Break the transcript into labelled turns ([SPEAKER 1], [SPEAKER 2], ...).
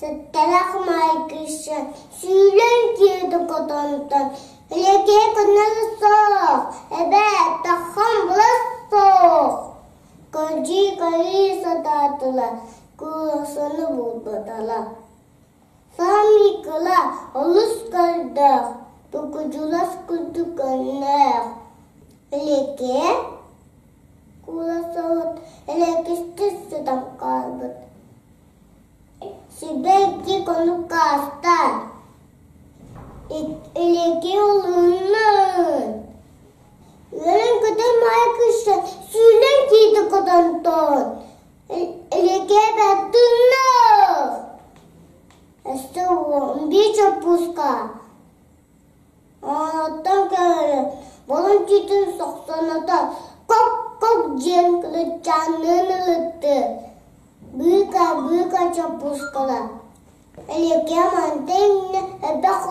[SPEAKER 1] Сэттэлээх Маайкыша сүүрэн киирдэ хотонтон, Элэкэй көннөрү суох, эбээ, таххан былас суох. Көрдүү-көрүү сатаатылар, куурусаны булбатылар. Саамай кыра, олус көрдөөх, тукудьулас курдук көннөөх. Элэкэй куурусабыт элэкистик сытан хаалбыт. Сибэкки хонук ааста, Илики улуннун. Үөрэн-көтөн маайа кыысча сүүрэн киирдэ хотонтон. Илики бэртуннук. Өссө 11 чоппууска. Оонуттан көрөн, болун түүтүн сохсоното кок-кок диэн кылыччаанныын ылытты. Быыка-быыка чоппуускала. Эликэ мантан иннэ элбэх